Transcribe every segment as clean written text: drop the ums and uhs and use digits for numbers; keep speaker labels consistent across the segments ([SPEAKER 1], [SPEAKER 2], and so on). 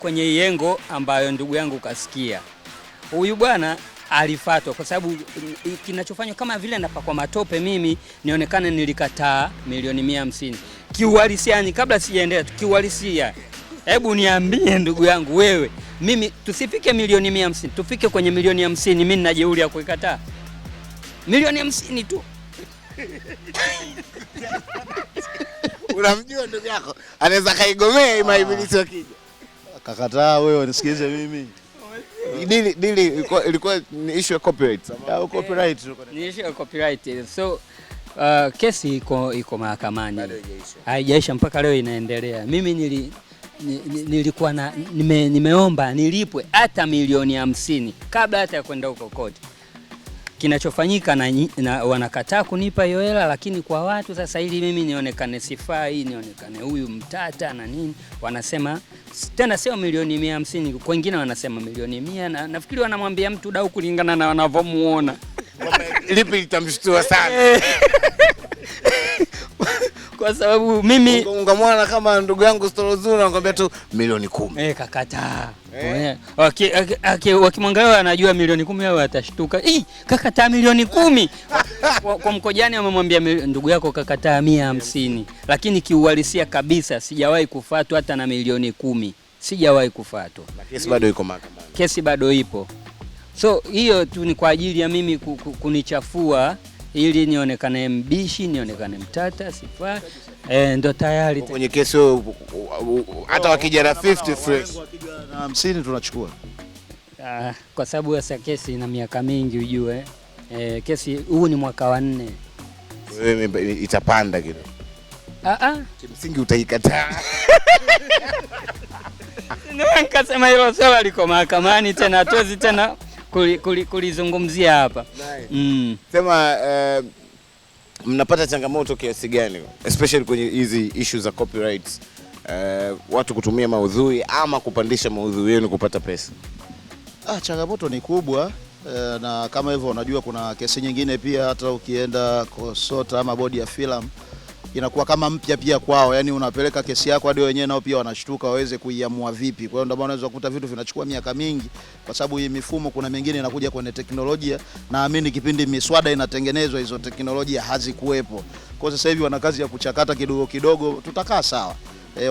[SPEAKER 1] Kwenye iengo ambayo ndugu yangu kasikia, huyu bwana alifatwa kwa sababu kinachofanywa kama vile napakwa matope mimi nionekane nilikataa milioni 150. Kiuhalisia, ni kabla sijaendelea, kiuhalisia, hebu niambie ndugu yangu wewe, mimi tusifike milioni 150, tufike kwenye milioni 50, mimi nina jeuri ya kuikataa milioni 50 tu?
[SPEAKER 2] Unamjua ndugu yako anaweza kaigomea hii maibilisi wakija.
[SPEAKER 3] Kakataa wewe, nisikilize mimi.
[SPEAKER 2] Dili ilikuwa ni issue ya copyright.
[SPEAKER 3] Ya, copyright.
[SPEAKER 1] Ni issue ya copyright. So kesi iko mahakamani. Haijaisha mpaka leo inaendelea. Mimi nilikuwa na nimeomba nilipwe hata milioni 50 kabla hata ya kwenda huko kote. Kinachofanyika na wanakataa kunipa hiyo hela, lakini kwa watu sasa ili mimi nionekane sifai, nionekane huyu mtata na nini, wanasema tena sio milioni 150, wengine wanasema milioni 100, na nafikiri wanamwambia mtu dau kulingana na wanavyomuona.
[SPEAKER 2] Lipi litamshtua sana?
[SPEAKER 1] Kwa sababu mimi
[SPEAKER 2] ungamwona kama ndugu yangu Storozuna anakuambia tu milioni 10.
[SPEAKER 1] Kakataa. Wakimwangalia anajua milioni 10 hao atashtuka. Kakataa milioni 10. Kwa mkojani amemwambia ndugu yako kakataa 150. Lakini kiuhalisia kabisa sijawahi kufuatwa hata na milioni 10. Sijawahi kufuatwa.
[SPEAKER 2] Na kesi bado iko mahakamani.
[SPEAKER 1] Kesi bado ipo. So hiyo tu ni kwa ajili ya mimi kunichafua ili nionekane mbishi, nionekane mtata, sifai. Ndo tayari
[SPEAKER 2] kwenye kesi hata wakija na 50 fresh
[SPEAKER 3] na 50 tunachukua.
[SPEAKER 1] Kwa sababu sasa kesi ina miaka mingi ujue. Kesi huu ni mwaka wa 4.
[SPEAKER 2] Wewe itapanda kidogo. Kimsingi utaikataa.
[SPEAKER 1] Ndio nikasema hilo swala liko mahakamani tena hatuwezi tena kulizungumzia hapa.
[SPEAKER 2] Nice. Sema mnapata changamoto kiasi gani especially kwenye hizi issues za copyright, watu kutumia maudhui ama kupandisha maudhui yenu kupata pesa?
[SPEAKER 3] Changamoto ni kubwa, na kama hivyo unajua kuna kesi nyingine pia hata ukienda Kosota ama bodi ya filamu inakuwa kama mpya pia kwao, yani unapeleka kesi yako hadi wenyewe nao pia wanashtuka waweze kuiamua vipi. Kwa hiyo ndio maana unaweza kukuta vitu vinachukua miaka mingi, kwa sababu hii mifumo kuna mingine inakuja kwenye teknolojia. Naamini kipindi miswada inatengenezwa hizo teknolojia hazikuwepo. Kwa hiyo sasa hivi wana kazi ya kuchakata kidogo kidogo, tutakaa sawa.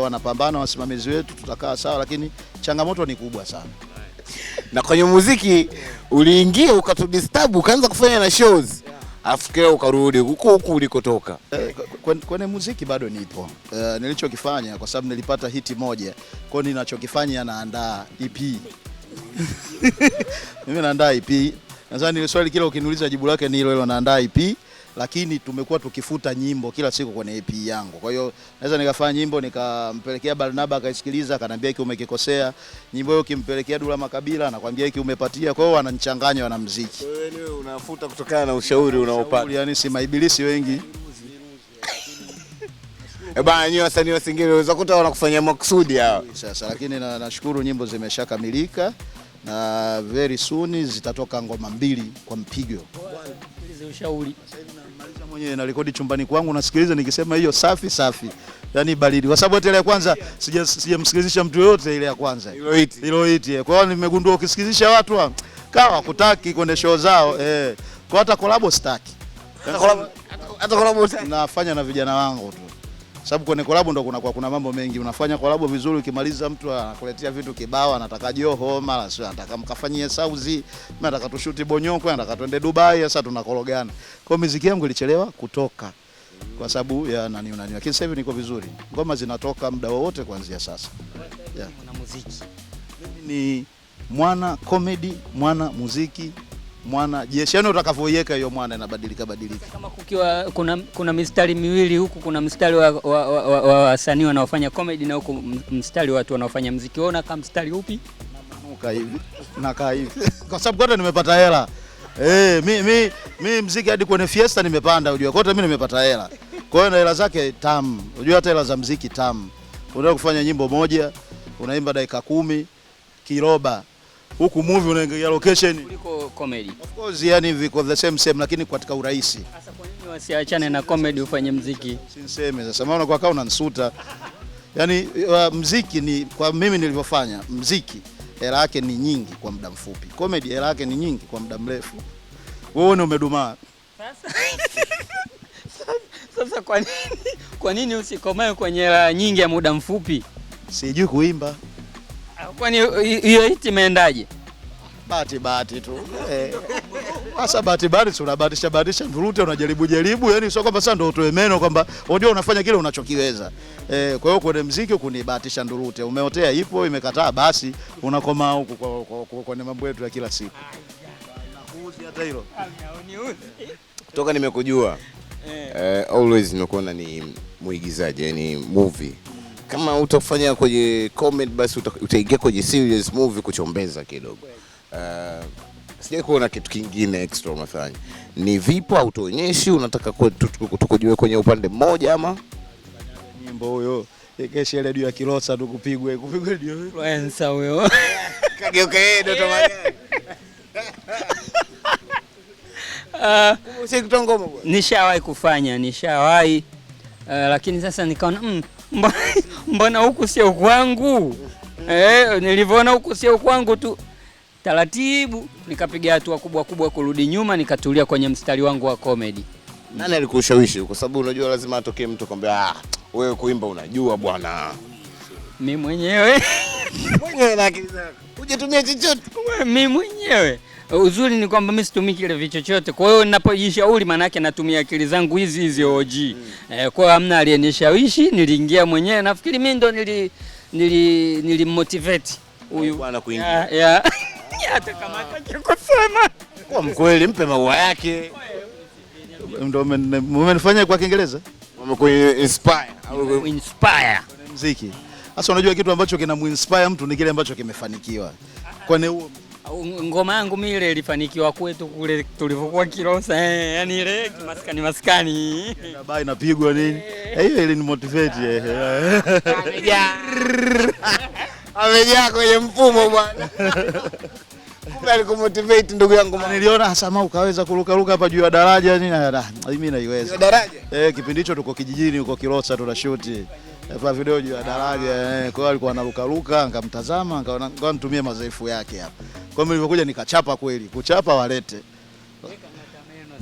[SPEAKER 3] Wanapambana wasimamizi wetu, tutakaa sawa, lakini changamoto ni kubwa sana.
[SPEAKER 2] Na kwenye muziki uliingia ukatudisturb ukaanza kufanya na shows. Afu ukarudi huko huko ulikotoka.
[SPEAKER 3] Kwenye muziki bado nipo. Nilichokifanya kwa sababu nilipata hiti moja. Kwa hiyo ninachokifanya naandaa EP. Mimi naandaa EP. Nadhani ile swali kila ukiniuliza jibu lake ni hilo hilo, naandaa EP, lakini tumekuwa tukifuta nyimbo kila siku kwenye EP yangu. Kwa hiyo naweza nikafanya nyimbo nikampelekea Barnaba akaisikiliza akaniambia hiki umekikosea. Nyimbo hiyo ukimpelekea Dula Makabila anakuambia hiki umepatia. Kwa hiyo wananichanganya wanamuziki.
[SPEAKER 2] Wewe unafuta kutokana na ushauri unaopata.
[SPEAKER 3] Yaani si maibilisi wengi.
[SPEAKER 2] Bana nyinyi wasanii wa Singeli unaweza kuta wanakufanyia makusudi hao.
[SPEAKER 3] Sasa lakini nashukuru nyimbo zimeshakamilika na very soon zitatoka ngoma 2 kwa mpigo.
[SPEAKER 1] Ushauri.
[SPEAKER 3] Sasa hivi namaliza mwenyewe na rekodi chumbani kwangu nasikiliza nikisema hiyo safi safi. Yaani baridi. Kwa sababu hata ile ya kwanza sijamsikilizisha mtu yote ile ya kwanza. Hilo hiti. Kwa hiyo nimegundua ukisikilizisha watu kawa kutaki kwenye show zao Kwa hata collab sitaki.
[SPEAKER 2] Hata collab
[SPEAKER 3] nafanya na vijana wangu tu. Sababu kwenye collab ndo kuna mambo mengi. Unafanya collab vizuri ukimaliza mtu anakuletea vitu kibao, anataka Joho, mara sio anataka mkafanyie Sauzi, mimi nataka tushuti Bonyokwe, anataka twende Dubai, sasa tunakorogana. Kwa hiyo muziki yangu ilichelewa kutoka kwa sababu ya nani. Lakini sasa hivi niko vizuri. Ngoma zinatoka muda wowote kuanzia sasa. Yeah.
[SPEAKER 1] Mwana muziki.
[SPEAKER 3] Mimi ni mwana comedy, mwana muziki, mwana jeshi. Yaani utakavyoiweka hiyo mwana inabadilika badilika.
[SPEAKER 1] Kama kukiwa kuna mistari miwili huku, kuna mstari wa wasanii wanaofanya comedy na huku mstari wa watu wanaofanya muziki. Wewe unakaa mstari upi?
[SPEAKER 3] Nakaa hivi. Nakaa hivi. Kwa sababu kwanza nimepata hela. Mi muziki hadi kwenye Fiesta nimepanda unajua. Kote mimi nimepata hela. Kwa hiyo na hela zake tamu. Unajua hata hela za muziki tamu. Unataka kufanya nyimbo moja, unaimba dakika 10 kiroba. Huku movie unaingia location
[SPEAKER 1] kuliko comedy.
[SPEAKER 3] Of course yani viko the same lakini katika urahisi.
[SPEAKER 1] Sasa kwa nini wasiachane na comedy ufanye muziki?
[SPEAKER 3] Sinseme sasa maana kwa kaa unanisuta. Yaani mziki ni kwa mimi nilivyofanya mziki hela yake ni nyingi kwa muda mfupi. Comedy hela yake ni nyingi kwa muda mrefu. Wewe ni umedumaa.
[SPEAKER 1] Sasa kwa nini usikomae kwenye hela nyingi ya muda mfupi?
[SPEAKER 3] Sijui kuimba.
[SPEAKER 1] Kwani hiyo hiti imeendaje?
[SPEAKER 3] Bahati tu. Sasa bahati si unabahatisha ndurute, unajaribu jaribu, yani sio kwamba sasa ndio utoe meno kwamba unajua unafanya kile unachokiweza. Kwa hiyo kwenye muziki kunibahatisha ndurute. Umeotea ipo imekataa, basi unakomaa huku kwa mambo yetu ya kila siku. Nakuuzi hata hilo.
[SPEAKER 2] Kutoka nimekujua always nimekuona ni muigizaji, yani movie. Kama utafanya kwenye comment basi utaingia kwenye serious movie kuchombeza kidogo. Sijai kuona kitu kingine extra unafanya. Ni vipo au tuonyeshi, unataka tukujue kwenye upande mmoja ama
[SPEAKER 3] nyimbo huyo? Kesho ile ya Kilosa tu kupigwe ndio
[SPEAKER 1] influencer huyo.
[SPEAKER 2] Kageuka yeye ndo tamani. Usikutoa ngoma bwana.
[SPEAKER 1] Nishawahi kufanya, nishawahi lakini sasa nikaona mbona huku sio kwangu. Nilivyoona huku sio kwangu tu taratibu nikapiga hatua kubwa kubwa kurudi nyuma, nikatulia kwenye mstari wangu wa comedy.
[SPEAKER 2] Nani alikushawishi? Kwa sababu unajua lazima atokee mtu kwambia wewe kuimba unajua bwana.
[SPEAKER 1] Mimi mwenyewe.
[SPEAKER 2] Mwenyewe na akili zako. Hujatumia chochote.
[SPEAKER 1] Mimi mwenyewe. Uzuri ni kwamba mimi situmii kile vichochote. Kwa hiyo ninapojishauri maana yake natumia akili zangu hizi hizi OG. Kwa hiyo hamna aliyenishawishi, niliingia mwenyewe. Nafikiri mimi ndo nilimotivate huyu
[SPEAKER 2] bwana kuingia.
[SPEAKER 1] Yeah. Hata kama hataki kusema.
[SPEAKER 2] Kwa mkweli mpe maua yake.
[SPEAKER 3] Ndio umenifanya kwa Kiingereza?
[SPEAKER 2] Wamekuinspire.
[SPEAKER 1] Inspire.
[SPEAKER 3] Muziki. Sasa unajua kitu ambacho kinamuinspire mtu ni kile ambacho kimefanikiwa. Kwani huo
[SPEAKER 1] ngoma yangu mimi ile ilifanikiwa kwetu kule tulivyokuwa Kilosa, yani ile maskani maskani.
[SPEAKER 3] Baba inapigwa nini? Hiyo ili ni motivate.
[SPEAKER 2] Amejaa kwenye mfumo bwana. Kumbe alikumotivate ndugu yangu.
[SPEAKER 3] Niliona hasa ma ukaweza kuruka ruka hapa juu ya daraja nini, mimi naiweza.
[SPEAKER 2] Daraja?
[SPEAKER 3] Kipindi hicho tuko kijijini huko Kilosa tunashoot. Kwa video juu ya daraja, kwa hiyo alikuwa anaruka ruka, nikamtazama, nikaona ngoja nitumie madhaifu yake hapa. Kwa hiyo nilipokuja nikachapa kweli, kuchapa walete.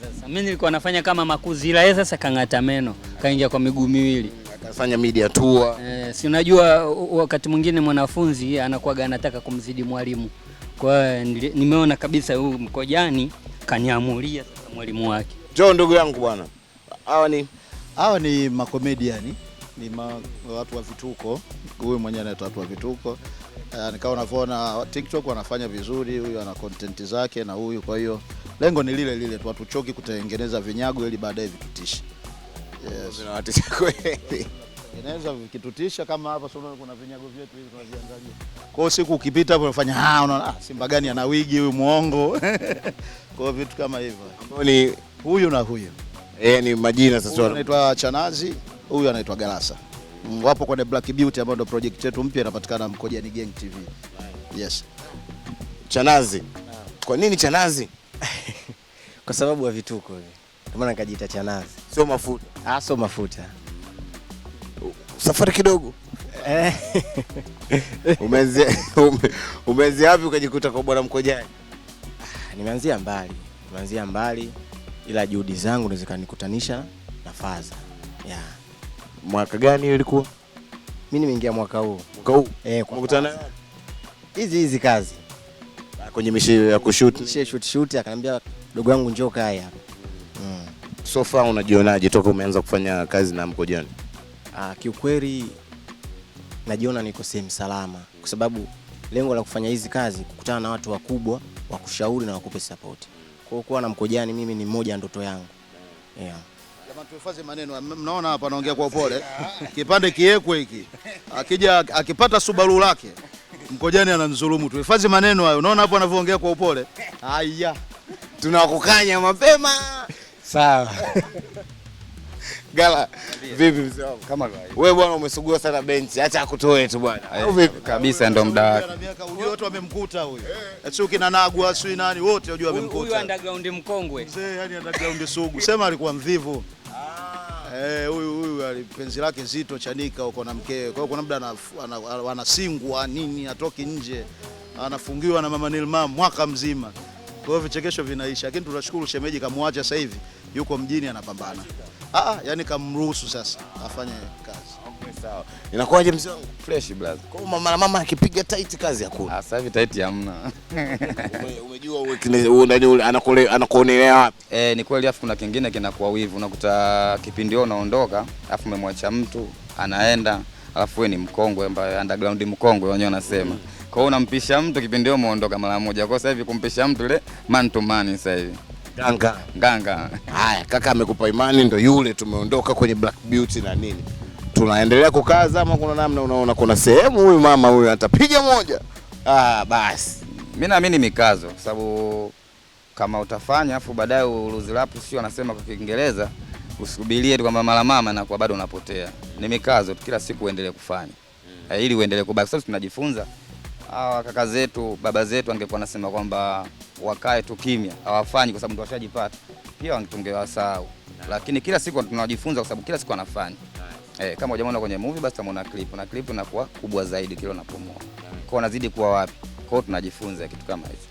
[SPEAKER 1] Sasa mimi nilikuwa nafanya kama makuzi, ila yeye sasa kang'ata meno, kaingia kwa miguu miwili.
[SPEAKER 2] Akafanya media tour.
[SPEAKER 1] Si unajua wakati mwingine mwanafunzi anakuwa anataka kumzidi mwalimu. Kwa hiyo nimeona kabisa huyu Mkojani kaniamulia sasa mwalimu wake.
[SPEAKER 2] Njoo ndugu yangu bwana. Hawa
[SPEAKER 3] ni makomediani, ni watu wa vituko. Huyu mwenyewe anaitwa watu wa vituko. Nikawa unavyoona TikTok wanafanya vizuri, huyu ana content zake na huyu, kwa hiyo lengo ni lile lile tu, hatuchoki kutengeneza vinyago ili baadaye vitutishe. Yes.
[SPEAKER 2] Vinawatisha kweli.
[SPEAKER 3] Tengeneza vikitutisha kama hapa sio, kuna vinyago vyetu hivi tunaviangalia. Kwa hiyo siku ukipita hapo unafanya unaona Simba gani ana wigi huyu muongo. Kwa hiyo vitu kama hivyo.
[SPEAKER 2] Ambao ni
[SPEAKER 3] huyu na huyu.
[SPEAKER 2] Ni majina sasa.
[SPEAKER 3] Huyu anaitwa Chanazi, huyu anaitwa Galasa. Wapo kwenye Black Beauty ambayo ndio project yetu mpya inapatikana Mkojani Gang TV. Yes.
[SPEAKER 2] Chanazi. Kwa nini Chanazi?
[SPEAKER 4] Kwa sababu ya vituko hivi. Ndio maana nikajiita Chanazi.
[SPEAKER 2] Sio mafuta.
[SPEAKER 4] Sio mafuta.
[SPEAKER 2] Safari kidogo. Umeanzia wapi ukajikuta kwa bwana Mkojani?
[SPEAKER 4] Nimeanzia mbali. Ila juhudi zangu ndizo zikanikutanisha na Faza. Yeah.
[SPEAKER 2] Mwaka gani ilikuwa?
[SPEAKER 4] Mimi nimeingia mwaka huu.
[SPEAKER 2] Mwaka huu?
[SPEAKER 4] Mkutana hizi kazi.
[SPEAKER 2] Kwenye mishe ya kushoot.
[SPEAKER 4] Mishe shoot akaniambia dogo yangu njoo kae hapa.
[SPEAKER 2] So far unajionaje toka umeanza kufanya kazi na Mkojani?
[SPEAKER 4] Kiukweli najiona niko sehemu salama kwa sababu lengo la kufanya hizi kazi kukutana na watu wakubwa wakushauri na wakupe support. Kwa hiyo kuwa na Mkojani mimi ni mmoja ndoto yangu. Yeah.
[SPEAKER 3] Jamani tuhifadhi maneno. Mnaona hapa naongea kwa upole. Kipande kiekwe hiki. Akija akipata Subaru lake Mkojani ananidhulumu. Tuhifadhi maneno hayo. Unaona hapo anavyoongea kwa upole. Haya.
[SPEAKER 2] Tunakukanya mapema.
[SPEAKER 4] Sawa.
[SPEAKER 2] Gala, vipi mzee wangu?
[SPEAKER 5] Kama kawaida.
[SPEAKER 2] Wewe bwana umesugua sana benchi, acha akutoe tu bwana. Au vipi?
[SPEAKER 5] Kabisa ndo muda wake.
[SPEAKER 3] Huyo watu wamemkuta huyo. Sio kina Nagwa, sio nani, wote unajua wamemkuta.
[SPEAKER 1] Huyu underground mkongwe.
[SPEAKER 3] Mzee yani underground sugu. Sema alikuwa mvivu. Eh, huyu penzi lake zito Chanika huko na mkewe. Kwa hiyo kuna muda anasingwa nini, atoki nje, anafungiwa na mama Nilma mwaka mzima. Kwa hiyo vichekesho vinaisha, lakini tunashukuru shemeji kamwacha sasa hivi yuko mjini anapambana. Yani kamruhusu sasa afanye kazi.
[SPEAKER 2] Okay, sawa. Inakuwaje mzee wangu?
[SPEAKER 5] Fresh brother.
[SPEAKER 2] Kwa mama na mama akipiga tight kazi hakuna.
[SPEAKER 5] Sasa hivi tight hamna.
[SPEAKER 2] Umejua anakuonelea wapi?
[SPEAKER 5] Ni kweli, afu kuna kingine kinakuwa wivu. Unakuta kipindi wewe unaondoka, afu umemwacha mtu anaenda, alafu wewe ni mkongwe ambaye underground mkongwe wenyewe wanasema. Kwa hiyo unampisha mtu kipindi wewe umeondoka mara moja. Kwa sasa hivi kumpisha mtu ile man to man sasa hivi.
[SPEAKER 2] Ganga.
[SPEAKER 5] Ganga.
[SPEAKER 2] Haya, kaka amekupa imani, ndo yule tumeondoka kwenye Black Beauty na nini. Tunaendelea kukaza ama kuna namna unaona kuna sehemu huyu mama huyu atapiga moja? Basi.
[SPEAKER 5] Mimi naamini mikazo, kwa sababu kama utafanya afu baadaye uluzirapu, sio anasema kwa Kiingereza, usubirie tu kwamba mara mama na kwa bado unapotea. Ni mikazo tu, kila siku uendelee kufanya. Ili uendelee kubaki. Sasa tunajifunza. Hawa kaka zetu, baba zetu angekuwa anasema kwamba wakae tu kimya, hawafanyi kwa sababu ndio washajipata. Pia tungewasahau. Lakini kila siku tunajifunza kwa sababu kila siku anafanya. Kama hujamuona kwenye movie basi utamuona clip, na clip inakuwa kubwa zaidi kila unapomwona. Kwa hiyo unazidi kuwa wapi? Kwa hiyo tunajifunza kitu kama hicho.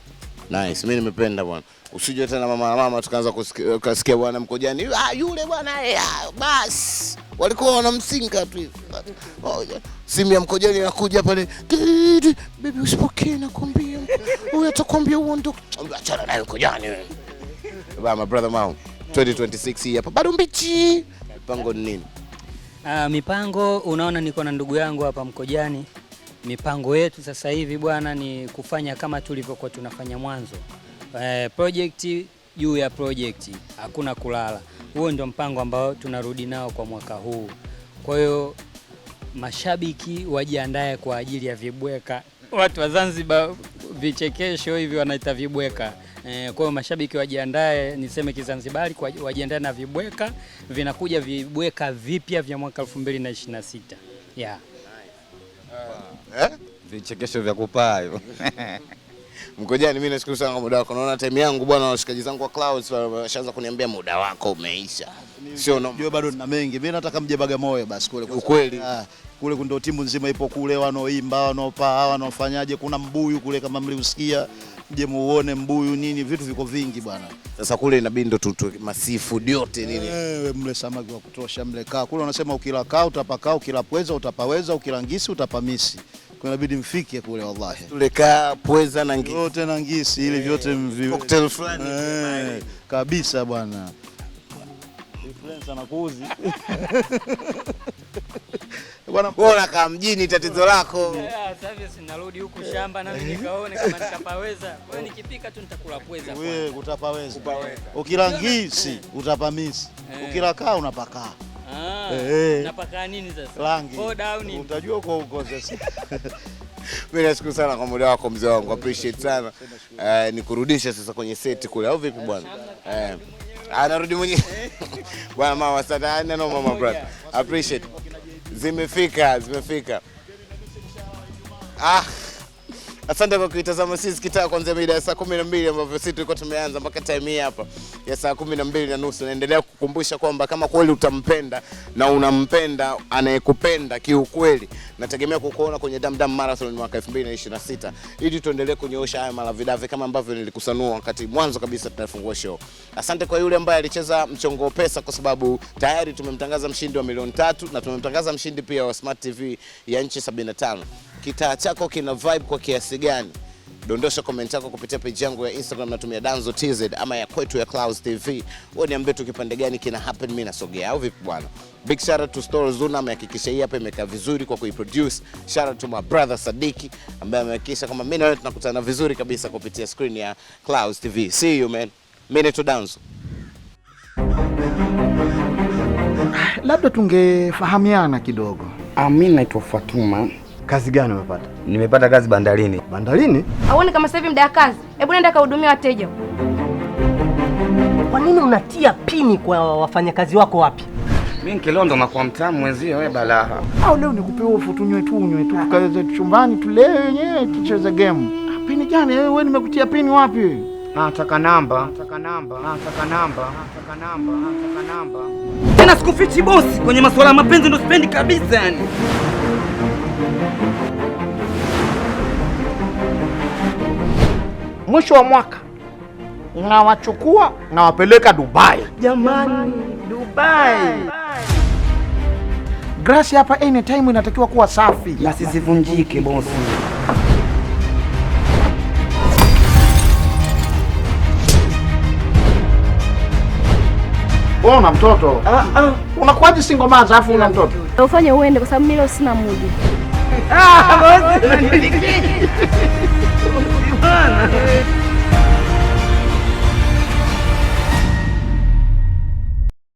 [SPEAKER 2] Nice, mimi nimependa bwana. Usije tena mama tukaanza kusikia bwana Mkojani, yule bwana basi. Walikuwa wanamsinga tu hivi. Simu ya Mkojani inakuja pale. Baby usipokee nakwambia. Huyu atakwambia uondoke. Achana naye Mkojani wewe. Baba, my brother Mao, 2026 hii hapa bado mbichi. Mipango ni nini?
[SPEAKER 1] Mipango unaona niko na ndugu yangu hapa Mkojani. Mipango yetu sasa hivi bwana ni kufanya kama tulivyokuwa tunafanya mwanzo. Project juu ya project, hakuna kulala. Huo ndio mpango ambao tunarudi nao kwa mwaka huu. Kwa hiyo mashabiki wajiandae kwa ajili ya vibweka. Watu wa Zanzibar vichekesho hivi wanaita vibweka. Kwa hiyo mashabiki wajiandae, niseme Kizanzibari, wajiandae na vibweka. Vinakuja vibweka vipya vya mwaka 2026. Yeah.
[SPEAKER 5] Vichekesho vya kupaa hivyo.
[SPEAKER 2] Mkojani, mimi nashukuru sana kwa muda wako. Naona time yangu bwana, washikaji zangu wa Clouds washaanza kuniambia muda wako umeisha. Sio no.
[SPEAKER 3] Ndio bado nina mengi. Mimi nataka mje Bagamoyo basi kule.
[SPEAKER 2] Ukweli.
[SPEAKER 3] Kule ndio timu nzima ipo kule, wanaoimba, wanaopaa, wanaofanyaje, kuna mbuyu kule kama mliusikia. Mje muone mbuyu nini, vitu viko vingi bwana.
[SPEAKER 2] Sasa kule inabidi ndo tu masifu yote nini.
[SPEAKER 3] Mle samaki wa kutosha, mle kaa. Kule wanasema ukila kaa utapakaa, ukila pweza utapaweza, ukila ngisi utapamisi. Kwa inabidi mfike kule wallahi.
[SPEAKER 2] Tule kaa pweza na ngisi.
[SPEAKER 3] Yote na ngisi ili vyote mvi.
[SPEAKER 2] Cocktail fulani.
[SPEAKER 3] Kabisa bwana. Influencer anakuuzi. Bwana
[SPEAKER 2] wewe kama mjini tatizo lako.
[SPEAKER 1] Sasa hivi sinarudi huku shamba na mimi nikaone kama nitapaweza. Wewe nikipika tu nitakula pweza.
[SPEAKER 3] Wewe utapaweza. Ukila ngisi utapamisi. Ukila kaa unapakaa.
[SPEAKER 1] Napakaa nini sasa?
[SPEAKER 3] Rangi.
[SPEAKER 1] Boda au nini?
[SPEAKER 3] Utajua huko huko sasa.
[SPEAKER 2] Mimi nashukuru sana kwa muda wako mzee wangu. Appreciate sana. Nikurudishe sasa kwenye set kule au vipi bwana? Anarudi mwenyewe. Bwana mama asante. No mama brother. Appreciate. Zimefika, zimefika. Asante kwa kuitazama sisi kitaa kuanzia mida ya saa 12 ambapo sisi tulikuwa tumeanza mpaka time hii hapa ya saa 12:30. Naendelea kukukumbusha kwamba kama kweli utampenda na unampenda anayekupenda kiukweli, nategemea kukuona kwenye Damdam Marathon mwaka 2026 ili tuendelee kunyoosha haya malavidavi kama ambavyo nilikusanua wakati mwanzo kabisa tunafungua show. Asante kwa yule ambaye alicheza mchongo pesa, kwa sababu tayari tumemtangaza mshindi wa milioni 3 na tumemtangaza mshindi pia wa Smart TV ya inchi 75. Kitaa chako kina vibe kwa kiasi gani? Dondosha comment yako kupitia page yangu ya Instagram, natumia Danzo TZ ama ya kwetu ya Clouds TV. Wewe niambie tu kipande gani kina happen, mimi nasogea au vipi bwana? Big shout out to Store Zuna, amehakikisha hii hapa imekaa vizuri kwa kuiproduce. Shout out to my brother Sadiki ambaye amehakikisha kwamba mimi na wewe tunakutana vizuri kabisa kupitia screen ya Clouds TV. See you man. Mimi ni Danzo.
[SPEAKER 6] Labda tungefahamiana kidogo.
[SPEAKER 7] Mimi naitwa Fatuma.
[SPEAKER 6] Kazi gani umepata?
[SPEAKER 5] Nimepata kazi bandarini.
[SPEAKER 6] Bandarini?
[SPEAKER 8] Auone kama sasa hivi muda wa kazi. Hebu nenda kahudumia wateja.
[SPEAKER 9] Kwa nini unatia pini kwa wafanyakazi wako wapi?
[SPEAKER 7] Mimi nikilondo na kwa mtamu mwenzio wewe balaa.
[SPEAKER 6] Au leo nikupe ofu tunywe tu tukaze chumbani tulewe wenyewe tucheze game. Pini gani wewe? Nimekutia pini wapi?
[SPEAKER 7] Nataka namba, nataka namba, nataka namba, nataka namba, nataka namba.
[SPEAKER 8] Tena
[SPEAKER 7] Sikufichi bosi, kwenye masuala ya mapenzi ndo sipendi kabisa yani.
[SPEAKER 6] Mwisho wa mwaka nawachukua nawapeleka Dubai.
[SPEAKER 7] Jamani, Dubai.
[SPEAKER 6] Grasi hapa anytime inatakiwa kuwa safi.
[SPEAKER 7] Na sisivunjike bosi.
[SPEAKER 6] Wewe una mtoto? Unakuwaje single mother afu una mtoto?
[SPEAKER 8] Ufanye uende kwa sababu mimi leo sina mudi.
[SPEAKER 7] Bosi.